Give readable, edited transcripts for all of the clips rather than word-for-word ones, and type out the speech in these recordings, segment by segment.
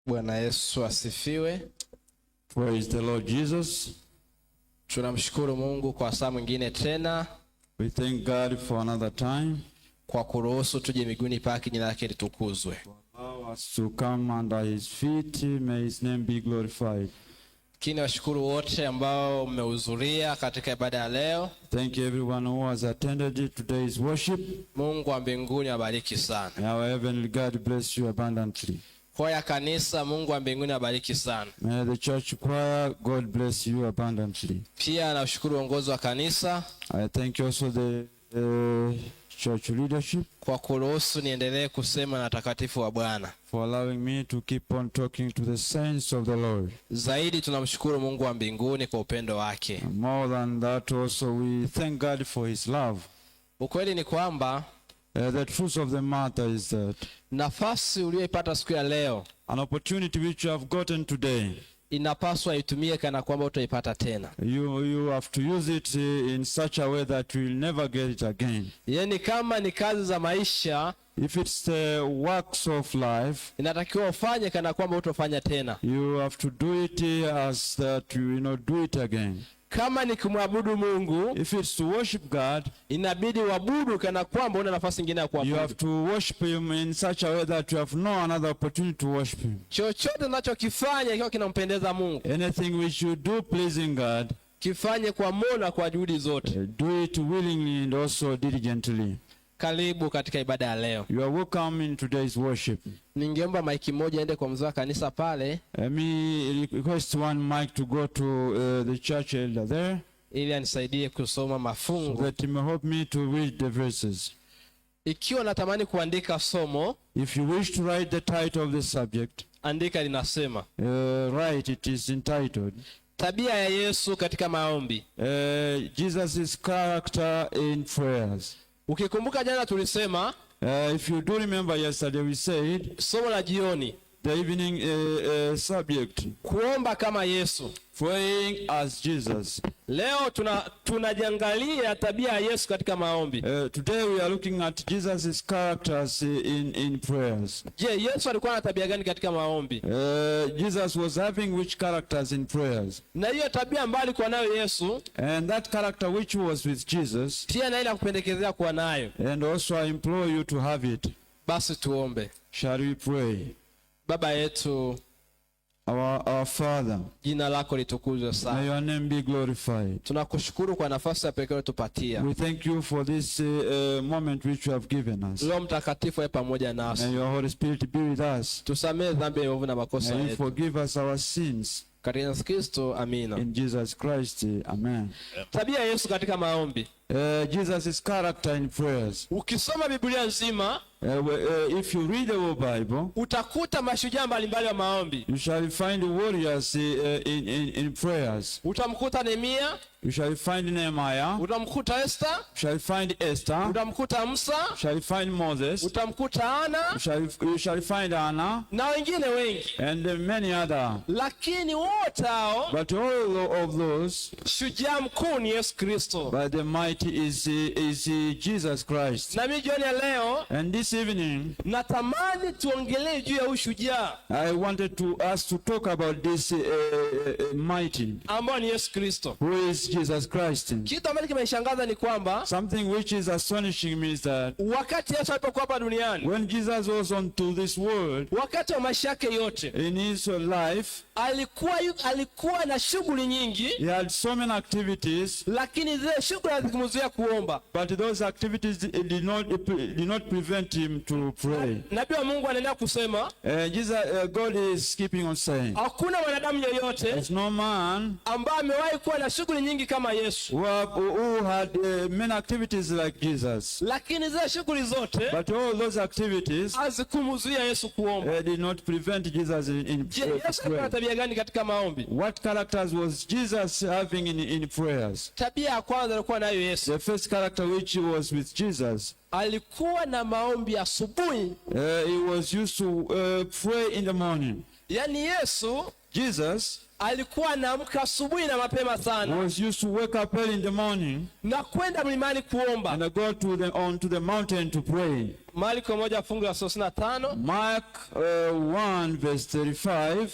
Bwana Yesu asifiwe. Praise the Lord Jesus. Tunamshukuru Mungu kwa saa mwingine tena We thank God for another time. Kwa kuruhusu tuje miguuni pake, jina lake litukuzwe. Allow us to come under his feet. May his name be glorified. Lakini washukuru wote ambao mmehudhuria katika ibada ya leo. Thank you, everyone who has attended today's worship. Mungu wa mbinguni awabariki sana. May our heavenly God bless you abundantly. Kwaya kanisa, Mungu wa mbinguni awabariki sana. May the church choir, God bless you abundantly. Pia nashukuru uongozi wa kanisa I thank also the church leadership kwa kuruhusu niendelee kusema na watakatifu wa Bwana. For allowing me to keep on talking to the saints of the Lord. Zaidi tunamshukuru Mungu wa mbinguni kwa upendo wake. More than that, also we thank God for his love. Ukweli ni kwamba The truth of the matter is that nafasi uliyoipata siku ya leo an opportunity which you have gotten today, inapaswa itumie kana kwamba utaipata tena. you have to use it in such a way that you will never get it again. Yaani kama ni kazi za maisha If it's the works of life, inatakiwa ufanye kana kwamba utofanya tena. You have to do it as that you will not do it again. Kama ni kumwabudu Mungu, If it's to worship God, inabidi uabudu kana kwamba una nafasi nyingine ya you have kuabudu. To worship Him in such a way that you have no another opportunity to worship Him. Chochote unachokifanya ikiwa kinampendeza Mungu, Anything which you do pleasing God, kifanye kwa moyo na kwa juhudi zote. Do it willingly and also diligently. Karibu katika ibada ya leo. You are welcome in today's worship. Ningeomba maiki moja ende kwa mzee wa kanisa pale Let me request one mic to go to the church elder there ili anisaidie kusoma so mafungu. That he may help me to read the verses. Ikiwa natamani kuandika somo, If you wish to write the title of the subject, andika linasema write it is entitled tabia ya Yesu katika maombi. Jesus' Character in Prayers. Ukikumbuka jana tulisema If you do remember, yesterday we said somo la jioni, the evening subject, kuomba kama Yesu. Praying as Jesus. Leo tuna tunajiangalia tabia ya Yesu katika maombi. Today we are looking at Jesus' characters in prayers. Je, Yesu alikuwa na tabia gani katika maombi? Jesus was having which characters in prayers? Na hiyo tabia ambayo alikuwa nayo Yesu, And that character which was with Jesus, pia na ile kupendekezea kuwa nayo. And also I implore you to have it. Basi tuombe. Shall we pray? Baba yetu, Our Father, jina lako litukuzwe may sana. Your name be glorified. Tunakushukuru kwa nafasi ya pekee utupatia. We thank you for this moment which you have given us. Roho Mtakatifu awe pamoja nasi. May your Holy Spirit be with us. Tusamehe dhambi ya ovu na makosa May you yetu. Forgive us our sins. Katika Yesu Kristo, amina. In Jesus Christ, amen. Tabia ya Yesu katika maombi. Jesus' character in prayers. Ukisoma Biblia nzima If you read the whole Bible, utakuta mashujaa mbalimbali wa maombi. You shall find warriors in prayers. Utamkuta Nehemia, You shall find Nehemiah. Utamkuta Esther, You shall find Esther. Utamkuta Musa, You shall find Moses. Utamkuta Ana You shall find Anna na wengine wengi, and many other. Lakini wote hao But all of those, shujaa mkuu ni Yesu Kristo. But the mighty is Jesus Christ. Na mimi jioni ya leo And this evening, natamani tuongelee juu ya huyu shujaa I wanted to us to talk about this mighty, ambao ni Yesu Kristo. Who is Jesus Christ. Kitu ambacho kimenishangaza ni kwamba Something which is astonishing me is that wakati Yesu alipokuwa hapa duniani, when Jesus was onto this world, wakati wa maisha yake yote, in his life, alikuwa na shughuli nyingi, he had so many activities, lakini zile shughuli hazikumzuia kuomba. But those activities did not prevent him to pray. Nabii wa Mungu anaendelea kusema Jesus, God is keeping on saying, hakuna mwanadamu yeyote there's no man ambaye amewahi kuwa na shughuli nyingi kama Yesu, who had many activities like Jesus. Lakini zile shughuli zote But all those activities hazikumzuia Yesu kuomba. Did not prevent Jesus in Je, Yesu alikuwa na prayer. tabia gani katika maombi? What characters was Jesus having in prayers? Tabia ya kwanza alikuwa nayo Yesu, The first character which was with Jesus, alikuwa na maombi asubuhi. He was used to pray in the morning. Yaani Yesu Jesus alikuwa anaamka asubuhi na mapema sana was used to wake up early in the morning na kwenda mlimani kuomba. And go to the, onto the mountain to pray. Marko 1 fungu la 35 Mark 1 verse 35.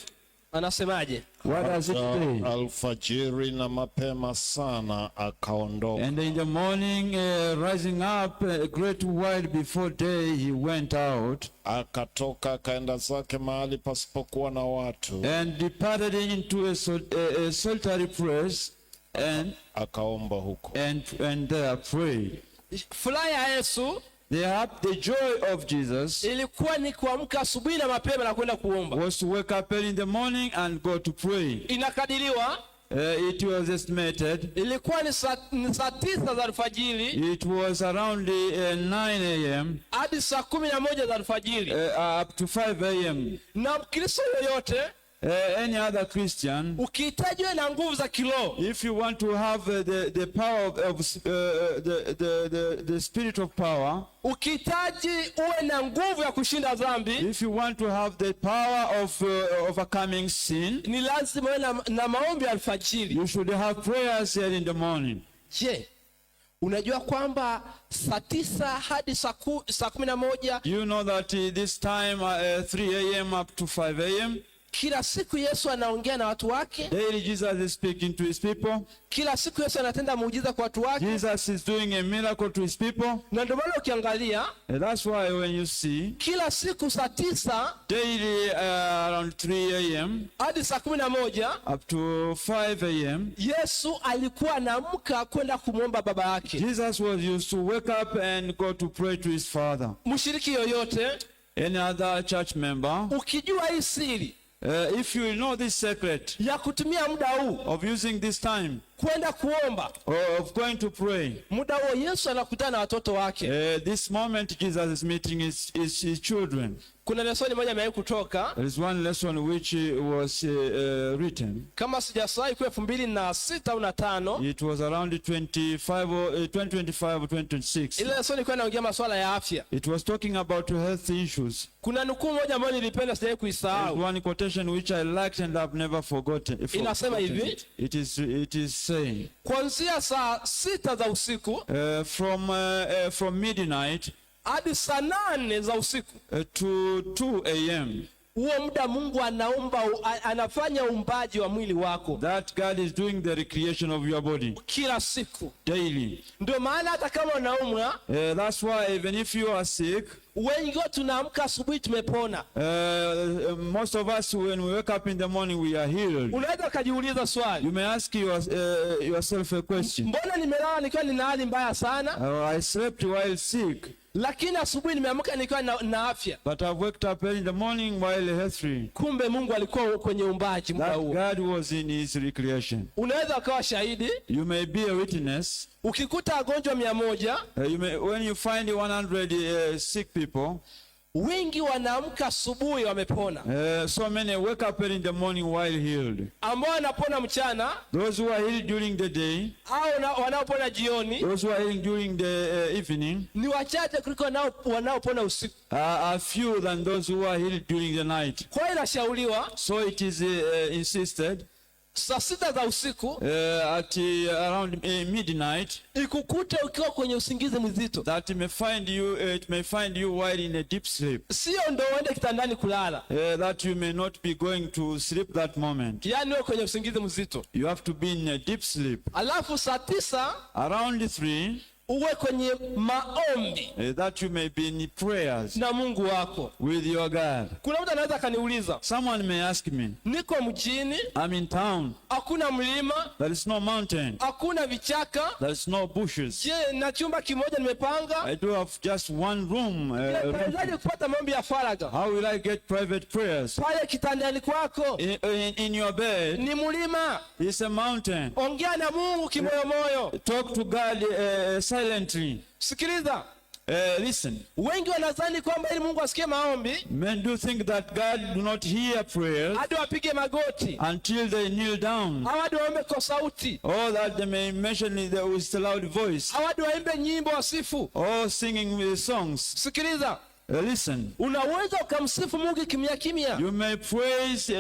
Anasemaje? What does it Hata say? Alfajiri na mapema sana akaondoka And in the morning, rising up a great while before day, he went out akatoka akaenda zake mahali pasipokuwa na watu and departed into a solitary place and, akaomba huko. and there prayed. Furaha ya Yesu The joy of Jesus ilikuwa ni kuamka asubuhi na mapema na kwenda kuomba. was to wake up early in the morning and go to pray. Inakadiriwa It was estimated ilikuwa ni saa 9 za alfajiri it was around 9 a.m. hadi saa 11 za alfajiri. Up to 5 a.m. Na Mkristo yoyote Any other Christian, ukihitaji uwe na nguvu za kiroho, if you want to have the power of the spirit of power, ukihitaji uwe na nguvu ya kushinda dhambi, if you want to have the power of overcoming sin, ni lazima uwe na maombi ya alfajiri. you should have prayers here in the morning. Je, unajua kwamba saa 9 hadi saa 11 Do you know that this time, 3 a.m. up to 5 a.m., kila siku Yesu anaongea na watu wake, daily Jesus is speaking to his people. Kila siku Yesu anatenda muujiza kwa watu wake, Jesus is doing a miracle to his people. Na ndio maana ukiangalia And that's why when you see kila siku saa 9 daily around 3 a.m. hadi saa 11 up to 5 a.m., Yesu alikuwa anaamka kwenda kumwomba baba yake. Jesus was used to wake up and go to pray to his father. Mshiriki yoyote, Any other church member, ukijua hii siri if you know this secret ya kutumia muda huu of using this time kwenda kuomba, or of going to pray, muda huo Yesu anakutana na watoto wake. This moment Jesus is meeting his children. Kuna lesoni moja imewahi kutoka, There is one lesson which was written. Kama sijasahau, kwa 2006 au na 5. It was around 25 or, 2025 or 2026. Ile lesoni ilikuwa inaongea masuala ya afya. It was talking about health issues. Kuna nukuu moja ambayo nilipenda, sijawahi There's kuisahau. one quotation which I liked and I've never forgotten. Inasema Forgotten hivi. it. It is saying Kuanzia saa 6 za usiku from midnight hadi saa 8 za usiku, to 2 a.m. huo muda Mungu anaumba, anafanya uumbaji wa mwili wako That God is doing the recreation of your body kila siku. Daily. Ndio maana hata kama unaumwa, That's why even if you are sick, wengi wetu tunaamka asubuhi tumepona. Most of us, when we wake up in the morning, we are healed. Unaweza ukajiuliza swali, You may ask yourself a question. Mbona nimelala nikiwa nina hali mbaya sana, I slept while sick, lakini asubuhi nimeamka nikiwa na afya? But I've waked up early in the morning while healthy. Kumbe Mungu alikuwa kwenye uumbaji muda That huo. God was in his recreation. Unaweza ukawa shahidi, You may be a witness. Ukikuta wagonjwa 100, When you find 100 sick people, wengi wanaamka asubuhi wamepona, so many wake up early in the morning while healed. Ambao wanapona mchana Those who are healed during the day, au wanaopona jioni those who are healed during the evening, ni wachache kuliko wanaopona usiku. Are fewer than those who are healed during the night. Kwa hiyo inashauriwa So it is insisted saa 6 za usiku at around midnight ikukute ukiwa kwenye usingizi mzito, that it may find you while in a deep sleep, sio ndo uende kitandani kulala, that you may not be going to sleep that moment. Yaani uwe kwenye usingizi mzito, You have to be in a deep sleep. Alafu saa 9 Around 3, uwe kwenye maombi that you may be in prayers na Mungu wako. With your God. Kuna mtu anaweza akaniuliza, Someone may ask me, niko mjini, I'm in town, hakuna mlima, there is no mountain, hakuna vichaka, there is no bushes. Je, na chumba kimoja nimepanga, I do have just one room. Je, nitawezaje kupata maombi ya faragha? How will I get private prayers? Pale kitandani kwako In your bed ni mlima, is a mountain. Ongea na Mungu kimoyomoyo. Talk to God silently. Sikiliza, Listen. Wengi wanadhani kwamba ili Mungu asikie maombi Men do think that God do not hear prayers hadi wapige magoti until they kneel down, au hadi waombe kwa sauti or that they may mention it with a loud voice, au hadi waimbe nyimbo wasifu. Or singing with songs. Sikiliza, Listen, Unaweza ukamsifu Mungu kimya kimya, you may praise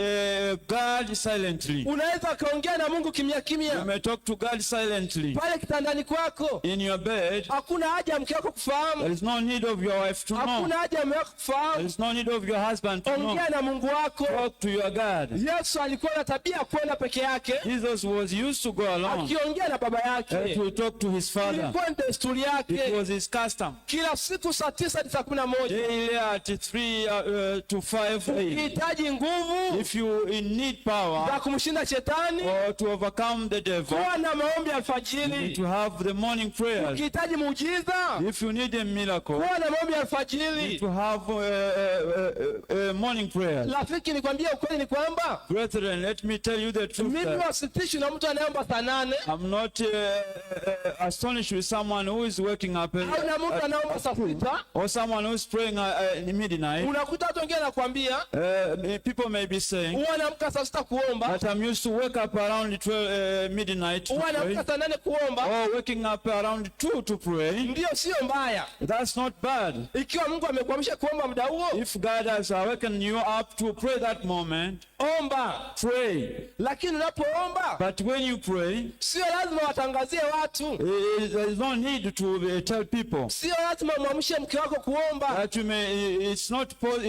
God silently. Unaweza ukaongea na Mungu kimya You kimya may talk to God silently. Pale kitandani kwako. In your bed, Hakuna haja ya mke wako kufahamu, there is no need of your wife to know. Hakuna haja ya mume wako There kufahamu. is no need of your husband to know. Ongea na Mungu wako. Talk to your God. Yesu alikuwa na tabia ya kwenda peke yake Jesus was used to go alone akiongea na baba yake. To talk to his father. Ilikuwa ni desturi It yake. was his custom. Kila siku saa 9 hadi saa 11. Daily at 3 to 5 a.m. Ukihitaji nguvu If you need power za kumshinda shetani, or to overcome the devil, kuwa na maombi you need alfajiri. to have the morning prayers. Ukihitaji muujiza, If you need a miracle, kuwa na maombi you need alfajiri. to have morning prayers. Rafiki, nikwambie ukweli ni kwamba Brethren, let me tell you the truth mimi that wasitishwi na mtu anayeomba saa 8 I'm not astonished with someone who is waking up au na mtu anaomba saa 6. or someone who is praying in midnight. Unakuta watu wengine anakuambia People may be saying huwa naamka saa 6 kuomba, that I'm used to wake up around 12, midnight to huwa pray, naamka saa 8 kuomba. Or waking up around 2 to pray. Ndiyo, sio mbaya That's not bad. Ikiwa Mungu amekuamsha kuomba muda huo, If God has awakened you up to pray that moment, omba. Pray. Lakini unapoomba But when you pray, sio lazima watangazie watu, there is no need to tell people sio lazima umwamshe mke wako kuomba. That you may.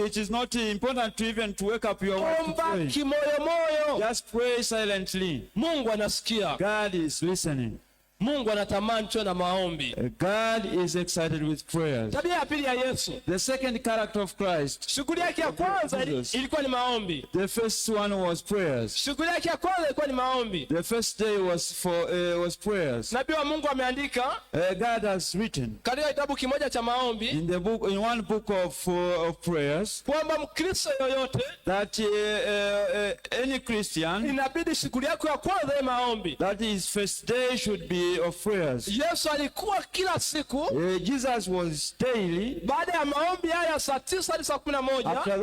It is not important to even to wake up your wife to Omba pray. Kimoyomoyo. Just pray silently. Mungu anasikia. God is listening. Mungu anatamani tuwe na maombi. God is excited with prayers. Tabia ya pili ya Yesu, The second character of Christ, shughuli yake ya kwanza Jesus. Ilikuwa ni maombi. The first one was prayers. Shughuli yake ya kwanza ilikuwa ni maombi. The first day was prayers. Nabii wa Mungu ameandika God has written katika kitabu kimoja cha maombi in one book of prayers kwamba Mkristo yoyote that any Christian, inabidi shughuli yako ya kwanza iwe maombi. That his first day should be of prayers. Yesu alikuwa kila siku Jesus was daily baada ya maombi haya saa 9 hadi saa 11 after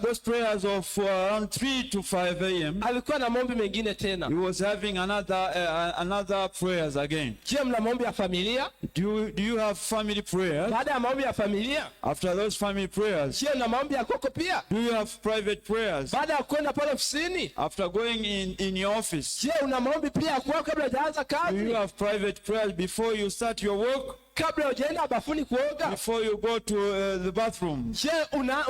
those prayers of around 3 to 5 a.m. Alikuwa na maombi mengine tena. He was having another prayers again. Je, mna maombi ya familia? Do you have family prayers? Baada ya maombi ya familia, After those family prayers, je, mna maombi ya kwako pia? Do you have private prayers? Baada ya kwenda pale ofisini, After going in your office, je, una maombi pia ya kwako kabla hujaanza do kazi? you have private prayers before you start your work? Kabla hujaenda bafuni kuoga, Before you go to the bathroom? Je,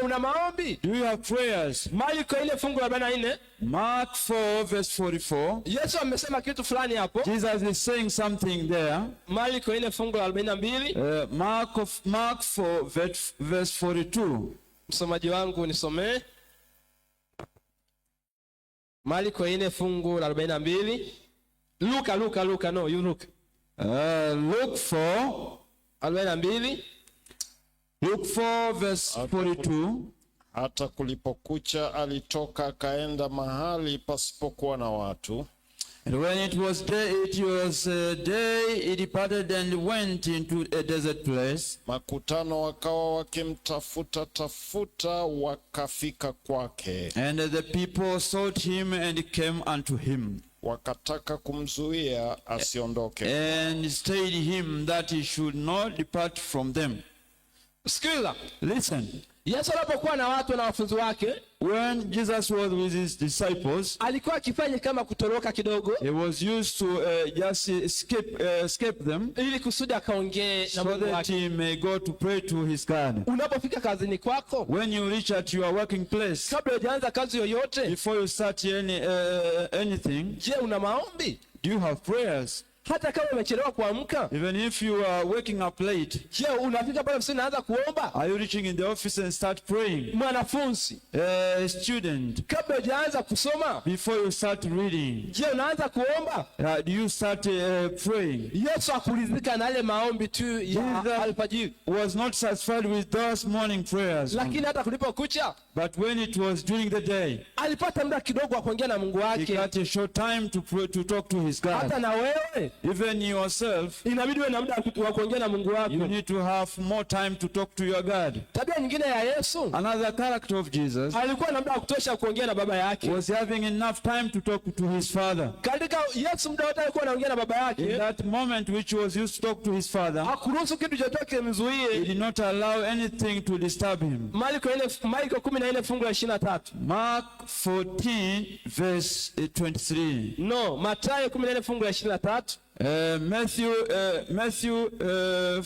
una maombi? Do you have prayers? Marko ile fungu la 44, Mark 4 verse 44. Yesu amesema kitu fulani hapo. Jesus is saying something there. Marko ile fungu la 42, Mark 4 verse 42. Msomaji wangu nisomee. Marko ile fungu la 42. Luka, Luka, Luka, no, you Luka. Luke 4, 42. Luke 4 verse 42. Hata kulipokucha alitoka akaenda mahali pasipokuwa na watu. And when it was day, he departed and went into a desert place. Makutano wakawa wakimtafuta tafuta, wakafika kwake, And the people sought him and came unto him, wakataka kumzuia asiondoke. And stayed him that he should not depart from them. Sikiliza. Listen, Yesu anapokuwa na watu na wanafunzi wake when Jesus was with his disciples, alikuwa akifanya kama kutoroka kidogo he was used to just escape them ili kusudi akaongee na so Mungu that wake. he may go to pray to his God. Unapofika kazini kwako, When you reach at your working place, kabla hujaanza kazi yoyote, before you start anything, je, una maombi? Do you have prayers? Hata kama umechelewa kuamka, Even if you are waking up late, je, unafika pale ofisini unaanza kuomba? Are you reaching in the office and start praying? Mwanafunzi, A student, kabla hujaanza kusoma, before you start reading, je, unaanza kuomba? Do you start praying? Yesu hakuridhika na yale maombi tu ya Jesus alfajiri, was not satisfied with those morning prayers. Lakini hata kulipokucha But when it was during the day, alipata muda kidogo wa kuongea na Mungu he wake. got a short time to pray, to talk to his God. Hata na wewe Even yourself, inabidi uwe na muda wa kuongea na Mungu you wako. need to have more time to talk to your God. Tabia nyingine ya Yesu, Another character of Jesus alikuwa na muda wa kutosha kuongea na baba yake. was having enough time to talk to his father. Katika Yesu muda wote alikuwa anaongea na baba In yake, that moment which was used to talk to his father, hakuruhusu kitu chochote he kimzuie. did not allow anything to disturb him. Marko 14 fungu la 23. Mark 14 verse 23. No, Mathayo 14 fungu la 23. Matthew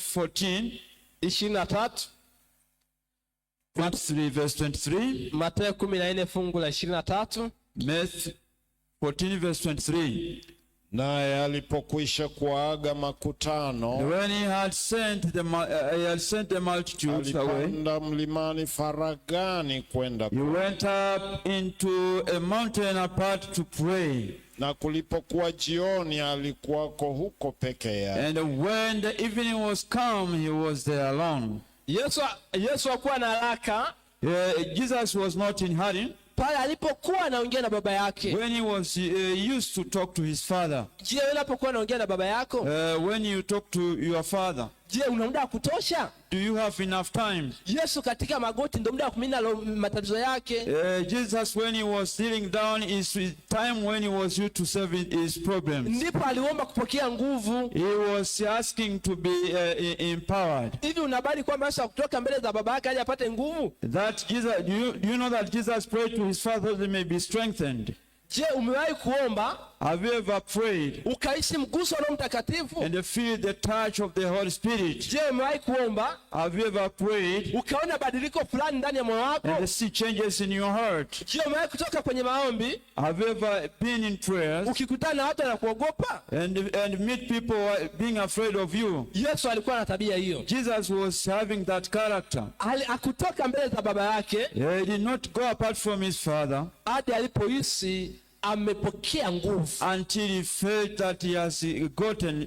14 23. 23 verse 23. Mathayo 14 fungu la 23. Matthew 14 verse 23. Naye alipokwisha kuwaaga makutano, When he had sent the multitudes away, alipanda mlimani faragani kwenda he went up into a mountain apart to pray. Na kulipokuwa jioni, alikuwako huko peke yake. And when the evening was come, he was there alone. Yesu hakuwa na haraka Jesus was not in hurry pale alipokuwa anaongea na baba yake. When he was used to talk to his father. Je, wewe unapokuwa unaongea na baba yako, When you talk to your father, je, una muda wa kutosha? Do you have enough time? Yesu katika magoti ndio muda wa kumimina matatizo yake. Jesus, when he was sitting down, is time when he was used to solving his problems. Ndipo aliomba kupokea nguvu. He was asking to be empowered. Hivi unabali kwamba Yesu hakutoka mbele za baba yake aje apate nguvu? That Jesus, do you know that Jesus prayed to his father that he may be strengthened? Je, umewahi kuomba Have you ever prayed ukahisi mguso wa Roho Mtakatifu? And feel the touch of the Holy Spirit? Je, umewahi kuomba Have you ever prayed ukaona badiliko fulani ndani ya moyo wako? and see changes in your heart? Je, umewahi kutoka kwenye maombi Have you ever been in prayers ukikutana na watu wanakuogopa? and meet people who are being afraid of you? Yesu alikuwa na tabia hiyo. Jesus was having that character. Hakutoka mbele za baba yake He did not go apart from his father hadi alipohisi amepokea nguvu, until he felt that he has gotten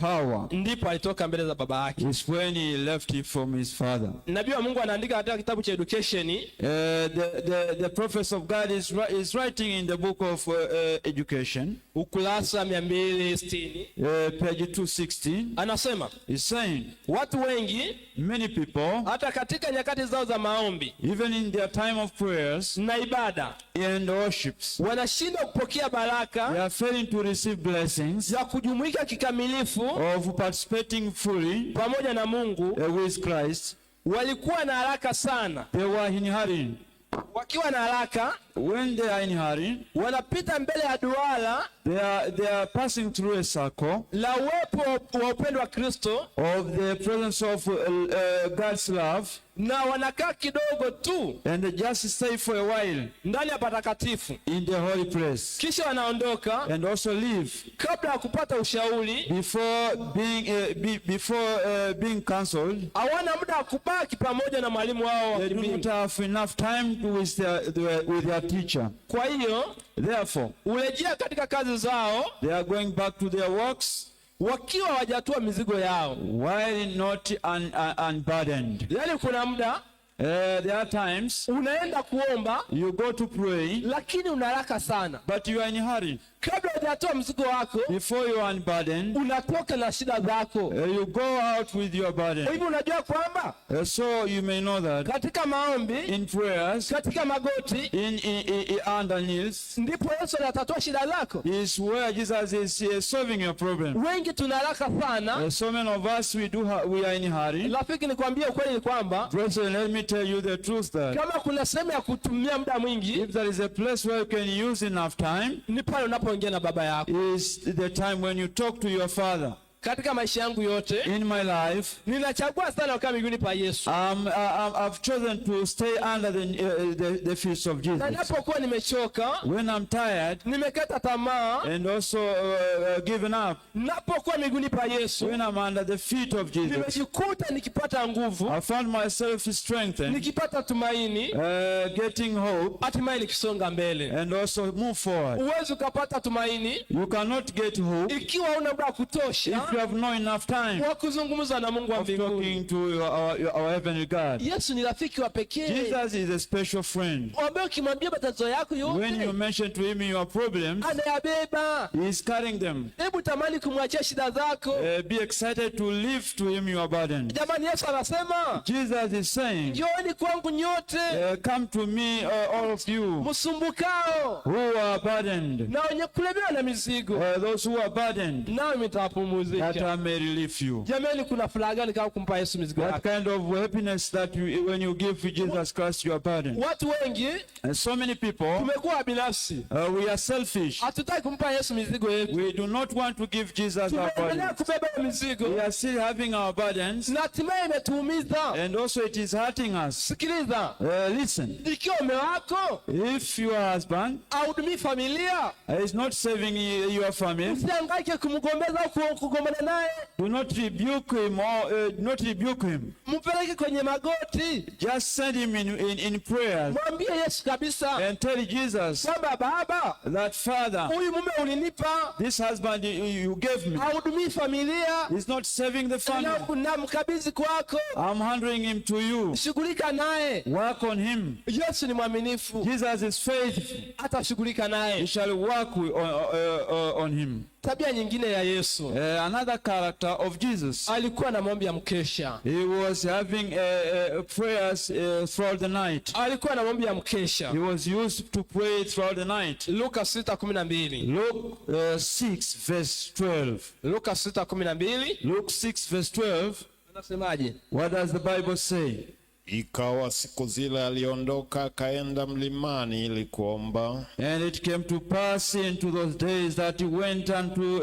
power. Ndipo alitoka mbele za baba yake. It's when he left it from his father. Nabii wa Mungu anaandika katika kitabu cha Education The prophets of God is writing in the book of education, ukurasa 260, page 260. Anasema He's saying, watu wengi many people, hata katika nyakati zao za maombi even in their time of prayers na ibada, and worships, wanashindwa kupokea baraka they are failing to receive blessings za kujumuika kikamilifu of participating fully pamoja na Mungu. With Christ. Walikuwa na haraka sana. They were in hurry. Wakiwa na haraka, When they are in hurry, wanapita mbele ya duara they are passing through a circle la uwepo wa upendo wa Kristo of the presence of God's love na wanakaa kidogo tu and they just stay for a while ndani ya patakatifu, in the holy place kisha wanaondoka and also leave kabla ya kupata ushauri. Before being counseled. Hawana muda wa kubaki pamoja na mwalimu wao wa They do not kimbingu. have enough time with their teacher. Kwa hiyo Therefore, hurejea katika kazi zao they are going back to their works wakiwa hawajatua mizigo yao. While not unburdened. Yaani kuna muda There are times unaenda kuomba you go to pray, lakini una haraka sana. But you are in a hurry. Kabla hujatoa mzigo wako, Before you are unburdened, unatoka na shida zako. You go out with your burden. Hivi unajua kwamba So you may know that katika maombi, in prayers, katika magoti, in under knees, ndipo Yesu anatatua shida zako. Is where Jesus is solving your problem. Wengi tuna haraka sana. So many of us, we are in a hurry. Rafiki, nikwambie ukweli ni kwamba Brethren, let me tell you the truth that kama kuna sehemu ya kutumia muda mwingi if there is a place where you can use enough time, ni pale unapoongea na baba yako. Is the time when you talk to your father. Katika maisha yangu yote In my life, ninachagua sana kukaa miguuni pa Yesu, I've chosen to stay under the feet of na Jesus. ninapokuwa nimechoka, When I'm tired nimekata tamaa, and also given up, ninapokuwa miguuni pa Yesu when I'm under the feet of Jesus, nimejikuta nikipata nguvu, I found myself strengthened, nikipata tumaini, getting hope, hatimaye nikisonga mbele. And also move forward. Huwezi ukapata tumaini You cannot get hope ikiwa una muda wa kutosha if If you have not enough time wa kuzungumza na Mungu wa of mbinguni. talking to our heavenly God. Yesu ni rafiki wa pekee Jesus is a special friend. ambaye ukimwambia matatizo yako When you yote mention to him your problems, anayabeba. he is carrying them. Hebu tamani kumwachia shida zako. Be excited to leave to him your burden. Jamani, Yesu anasema Jesus is saying, njooni kwangu nyote come to me, all of you msumbukao who are burdened, na wenye kulemewa na mizigo, those who are burdened, nami that nitawapumzisha. I may relieve you. Jamani, kuna furaha gani kama kumpa Yesu mizigo That yako? kind of happiness that you, when you give Jesus Christ your burden. Watu wengi And so many people, tumekuwa binafsi, we are selfish. hatutaki kumpa Yesu mizigo yetu, We do not want to give Jesus our tumeendelea burden. kubeba hiyo mizigo We are still having our burdens, na hatimaye imetuumiza. and also it is hurting us. Sikiliza, Listen, ikiwa mume wako if your husband ahudumii familia, is not saving your family, usihangaike kumgombeza au kugombana naye, do not rebuke him or not rebuke him. mpeleke kwenye magoti, Just send him in prayer mwambie Yesu kabisa and tell Jesus kwamba Baba, that, Father, huyu mume ulinipa this husband you gave me ahudumii familia, is not saving the family. na namkabidhi kwako, I'm handing him to you. shughulika naye. Work on him. Yesu ni mwaminifu, Jesus is faithful. atashughulika He naye. shall work on him. Tabia nyingine ya Yesu, Another character of Jesus. alikuwa na maombi ya mkesha, He was having prayers throughout the night. alikuwa na maombi ya mkesha. He was used to pray throughout the night. Luka 6:12, Luke 6 verse 12. Luka 6:12 Luke 6 verse 12. anasemaje? What does the Bible say? Ikawa siku zile aliondoka akaenda mlimani ili kuomba. And it came to pass into those days that he went unto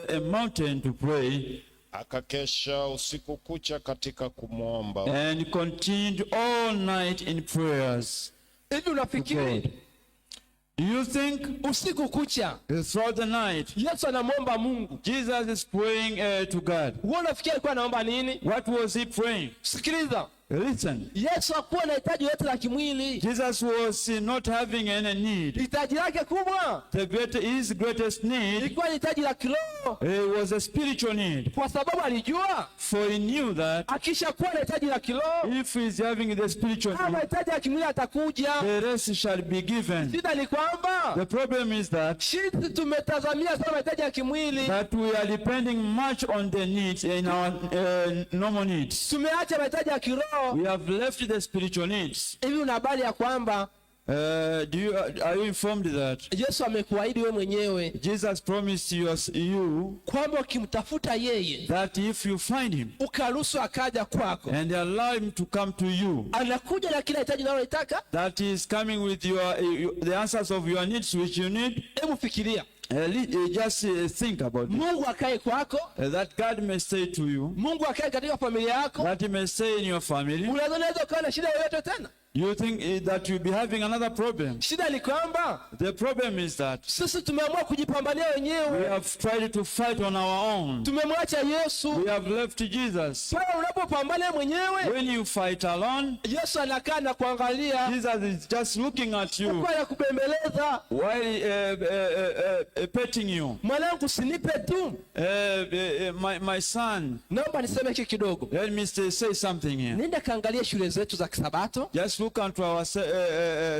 a mountain to pray, Akakesha usiku kucha katika kumwomba. and continued all night in prayers. Hivi unafikiri God. Do you think usiku kucha throughout the night Yesu anamwomba Mungu? Jesus is praying to God? Wewe unafikiri alikuwa anaomba nini? What was he praying? Sikiliza, Listen, Yesu hakuwa na hitaji yote la kimwili. Jesus was not having any need. Hitaji lake kubwa His greatest need ilikuwa ni hitaji la kiroho, was a spiritual need. kwa sababu alijua For he knew that akishakuwa na hitaji la kiroho, if he is having the spiritual kama need, mahitaji ya kimwili atakuja. the rest shall be given. Shida ni kwamba The problem is that sisi tumetazamia sana mahitaji ya kimwili, that we are depending much on the needs in our normal needs. tumeacha mahitaji ya kiroho. We have left the spiritual needs. Hivi una habari ya kwamba Do you are you informed that Yesu amekuahidi wewe mwenyewe Jesus promised you kwamba ukimtafuta yeye that if you find him ukaruhusu akaja kwako, and allow him to come to you, anakuja na kila hitaji unalolitaka. that he is coming with the answers of your needs which you need. Hebu fikiria, Just think about it. Mungu akae kwako, That God may stay to you, Mungu akae katika familia yako. that he may stay in your family. Unaweza ukawa na shida yoyote tena? You think that you'll be having another problem. Shida ni kwamba The problem is that sisi tumeamua kujipambania we wenyewe, have tried to fight on our own. tumemwacha Yesu. We have left Jesus. Pale unapopambana mwenyewe, When you fight alone, Yesu anakaa na kuangalia Jesus is just looking at you huku anakubembeleza, while petting you. mwanangu, usinipe tu. My son, Naomba niseme hiki kidogo. let me say something here. Nenda kaangalia shule zetu za Kisabato, Just look unto our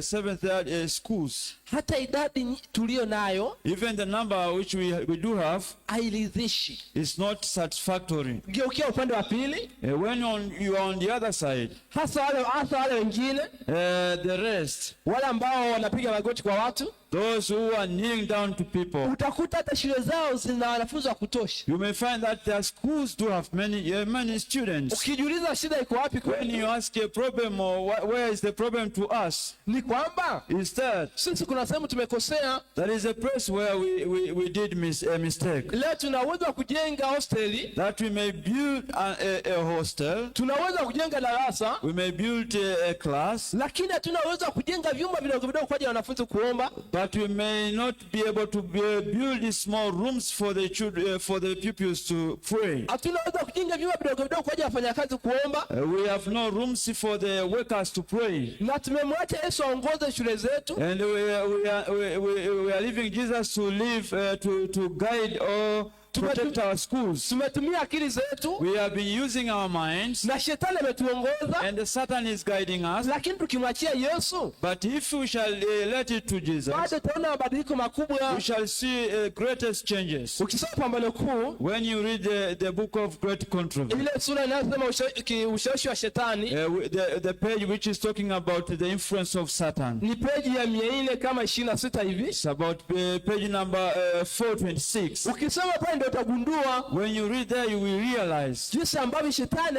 seventh schools. hata idadi tuliyo nayo Even the number which we do have hairidhishi. is not satisfactory. Geukia upande wa pili, When you are on the other side, hasa wale wengine, the rest, wale ambao wanapiga magoti kwa watu, those who are kneeling down to people, utakuta hata shule zao zina wanafunzi wa kutosha. you may find that their schools do have many students. Ukijiuliza shida iko wapi When kweli, you ask a problem or where is the problem to us, ni kwamba is that sisi kuna sehemu tumekosea. there is a place where we did a mistake. Leo tuna uwezo wa kujenga hosteli, That we may build a hostel, tuna uwezo wa kujenga darasa, we may build a class, lakini hatuna uwezo wa kujenga vyumba vidogo vidogo kwa ajili ya wanafunzi kuomba. but we may not be able to build small rooms for the children, for the pupils to pray. Hatuna uwezo wa kujenga vyumba vidogo vidogo kwa ajili ya wafanyakazi kuomba, We have no rooms for the workers to pray. na tumemwacha Yesu aongoze shule zetu. And we are leaving Jesus to live, to guide all Protect our schools. Tumetumia akili zetu We have been using our minds, na shetani ametuongoza, and the Satan is guiding us. Lakini tukimwachia Yesu But if we shall let it to Jesus, bado utaona mabadiliko makubwa. We shall see greatest changes. Ukisoma Pambano Kuu, When you read the book of Great Controversy, ile sura inayosema ushawishi wa shetani the page which is talking about the influence of Satan, ni peji ya 426 hivi. It's about page number 426. Ukisoma pale ndio utagundua When you read there, you will realize jinsi ambavyo shetani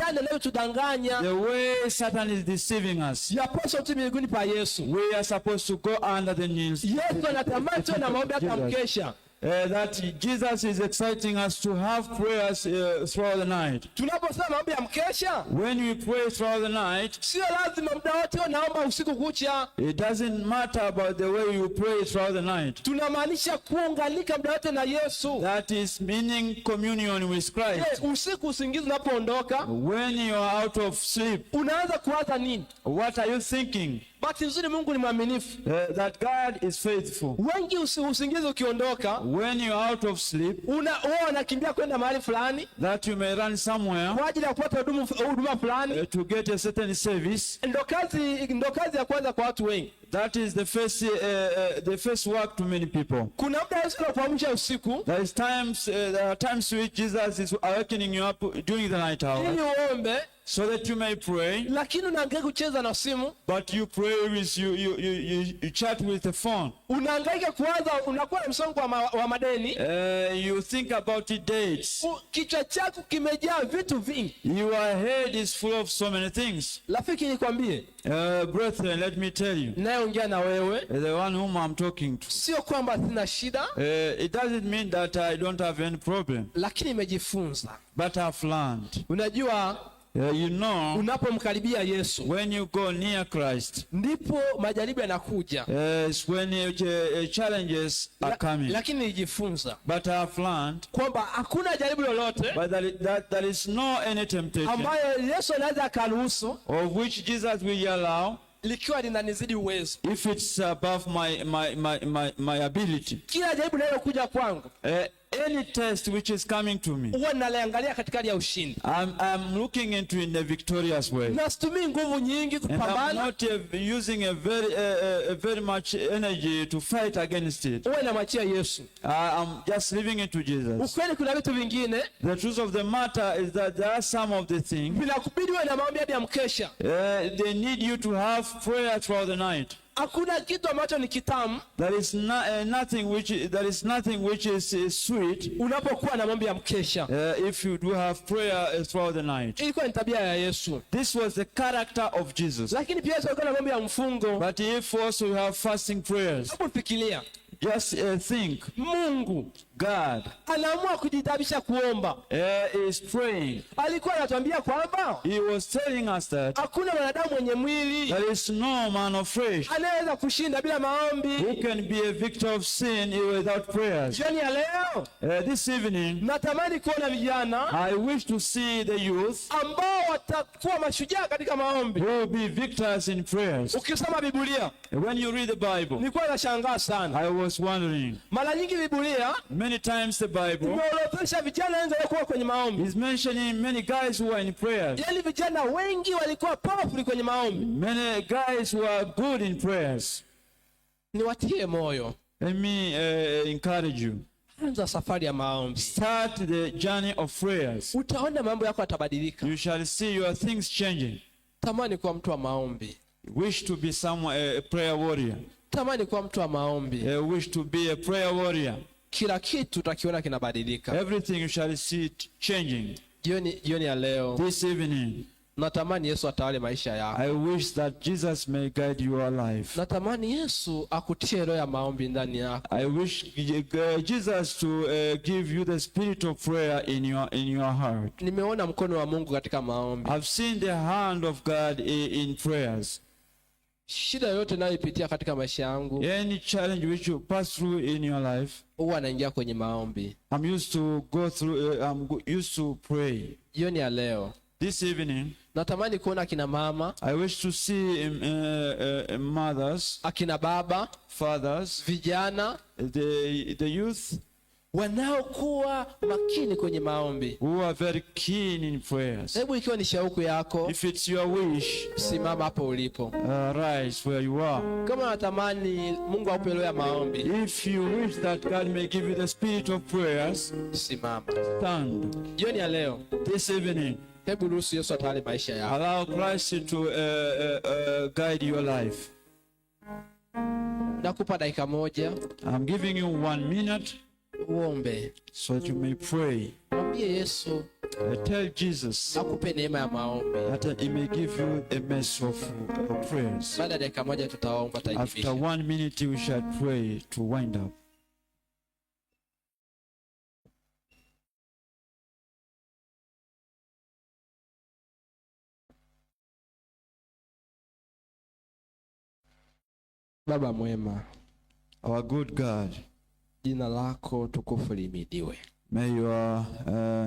anavyotudanganya. The way Satan is deceiving us. Yapaswa tu miguuni pa Yesu. We are supposed to go under the knees. Yesu anatamani tuwe na maombi hata Jesus. mkesha. That Jesus is exciting us to have prayers throughout the night. Tunaposema maombi ya mkesha, When we pray throughout the night, sio lazima muda wote naomba usiku kucha. It doesn't matter about the way you pray throughout the night. Tunamaanisha kuunganika muda wote na Yesu. That is meaning communion with Christ. Je, usiku usingizi unapoondoka, When you are out of sleep, unaanza kuwaza nini? What are you thinking? Bahati nzuri Mungu ni mwaminifu. That God is faithful. Wengi usingizi ukiondoka, When you are out of sleep, wao wanakimbia kwenda mahali fulani that you may run somewhere kwa ajili ya kupata huduma fulani. To get a certain service. Ndo kazi ya kwanza kwa watu wengi. That is the first work to many people. Kuna muda Yesu anakuamsha usiku There are times which Jesus is awakening you up during the night hour ili uombe, so that you may pray. Lakini unahangaika kucheza na simu, But you pray with you you you, you, you chat with the phone. Unahangaika kuwaza, unakuwa na msongo wa madeni. You think about the dates. Kichwa chako kimejaa vitu vingi. Your head is full of so many things. Rafiki, nikwambie, Brethren, let me tell you, nayeongea na wewe, the one whom I'm talking to, sio kwamba sina shida, it doesn't mean that I don't have any problem, lakini nimejifunza. But I've learned. Unajua, unapomkaribia Yesu When you go near Christ, ndipo majaribu yanakuja. It's when challenges are coming. Lakini nilijifunza But I've learned kwamba hakuna jaribu lolote but that there is no any temptation ambayo Yesu anaweza akaruhusu of which Jesus will allow likiwa linanizidi uwezo. If it's above my ability. Kila jaribu linalokuja kwangu Any test which is coming to me, huwa naliangalia katika hali ya ushindi, I'm looking into in a victorious way. Na situmii nguvu nyingi And I'm kupambana, not using a very much energy to fight against it. huwa namwachia Yesu. I'm just leaving it to Jesus. Ukweli kuna vitu vingine The truth of the matter is that there are some of the things vinakubidi uwe na maombi hadi ya mkesha. They need you to have prayer throughout the night. Hakuna kitu ambacho ni kitamu There is nothing which is sweet unapokuwa na maombi ya mkesha. If you do have prayer throughout the night. Ilikuwa ni tabia ya Yesu, This was the character of Jesus. Lakini pia Yesu alikuwa na maombi ya mfungo. But if also you have fasting prayers, Hebu fikiria, just think, Mungu God anaamua kujitabisha kuomba. Is praying. Alikuwa anatuambia kwamba He was telling us that hakuna mwanadamu mwenye mwili there is no man of flesh anayeweza kushinda bila maombi. Who can be a victor of sin without prayers. Jioni ya leo This evening, natamani kuona vijana I wish to see the youth ambao watakuwa mashujaa katika maombi. Who will be victors in prayers. Ukisoma Biblia, When you read the Bible, nilikuwa nashangaa sana. I was wondering. Mara nyingi Biblia Many times the Bible imeorodhesha vijana wengi waliokuwa kwenye maombi. Is mentioning many guys who are in prayers. Yaani vijana wengi walikuwa powerful kwenye maombi. Many guys who are good in prayers. Niwatie moyo, Let me encourage you. Anza safari ya maombi, Start the journey of prayers. Utaona mambo yako yatabadilika. You shall see your things changing. Tamani kuwa mtu wa maombi, Wish to be a prayer warrior. Tamani kuwa mtu wa maombi. Wish to be a prayer warrior. Kila kitu utakiona kinabadilika. Everything you shall see it changing. Jioni ya leo This evening, natamani Yesu atawale maisha yako. I wish that Jesus may guide your life. Natamani Yesu akutie roho ya maombi ndani yako. I wish Jesus to give you the spirit of prayer in your heart. Nimeona mkono wa Mungu katika maombi. I've seen the hand of God in prayers. Shida yoyote nayoipitia katika maisha yangu Any challenge which you pass through in your life, huwa naingia kwenye maombi. I'm used to go through. I'm used to pray. Jioni ya leo This evening, natamani kuona akina mama, I wish to see mothers, akina baba, fathers, vijana the youth. Wanaokuwa makini kwenye maombi. Who are very keen in prayers. Hebu ikiwa ni shauku yako, If it's your wish, simama hapo ulipo. Rise where you are. Kama unatamani Mungu akupe roho ya maombi, If you wish that God may give you the spirit of prayers, simama. Stand. Jioni ya leo, This evening, hebu ruhusu Yesu atawale maisha yako. Allow Christ to guide your life. Nakupa dakika moja I'm giving you one minute uombe, so that you may pray. Mwambie Yesu Tell Jesus akupe neema ya maombi. That he may give you a mess of prayers. Baada ya dakika moja tutaomba, After tutahitimisha. one minute, we shall pray to wind up. Baba mwema, Our good God, jina lako tukufu lihimidiwe may your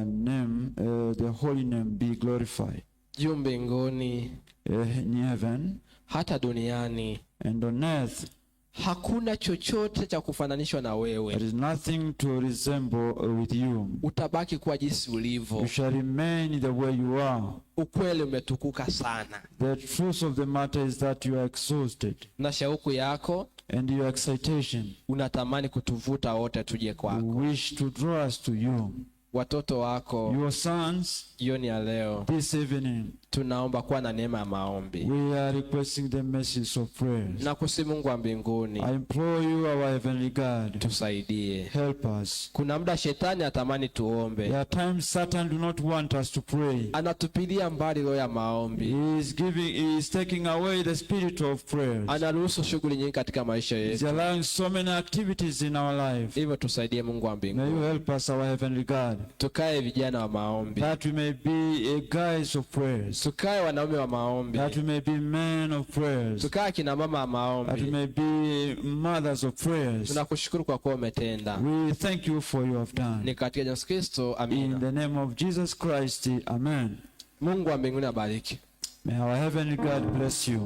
name, the holy name, be glorified juu mbinguni in heaven hata duniani. And on earth. Hakuna chochote cha kufananishwa na wewe. There is nothing to resemble with you. Utabaki kuwa jinsi ulivyo. You shall remain the way you are. Ukweli umetukuka sana, The truth of the matter is that you are exhausted na shauku yako and your excitation unatamani kutuvuta wote tuje kwako. Wish to draw us to you. Watoto wako Your sons, jioni ya leo this evening, tunaomba kuwa na neema ya maombi we are requesting the mercies of prayers. na kusihi Mungu wa mbinguni I implore you, our heavenly God, tusaidie. Help us. Kuna muda shetani atamani tuombe, There are times Satan do not want us to pray. Anatupilia mbali roho ya maombi, He is taking away the spirit of prayers. Anaruhusu shughuli nyingi katika maisha He's yetu. Allowing so many activities in our life. Hivyo tusaidie Mungu wa May you mbinguni, help us, our heavenly God, tukae vijana wa maombi, that we may be a guys of prayers, tukae wanaume wa maombi, that we may be men of prayers, tukae kina mama wa that we maombi. May be mothers of prayers. Tunakushukuru kwa kuwa umetenda. We thank you for you have done. Ni katika Yesu Kristo, In amina. the name of Jesus Christ, amen. Mungu wa mbinguni abariki. May our heavenly God bless you.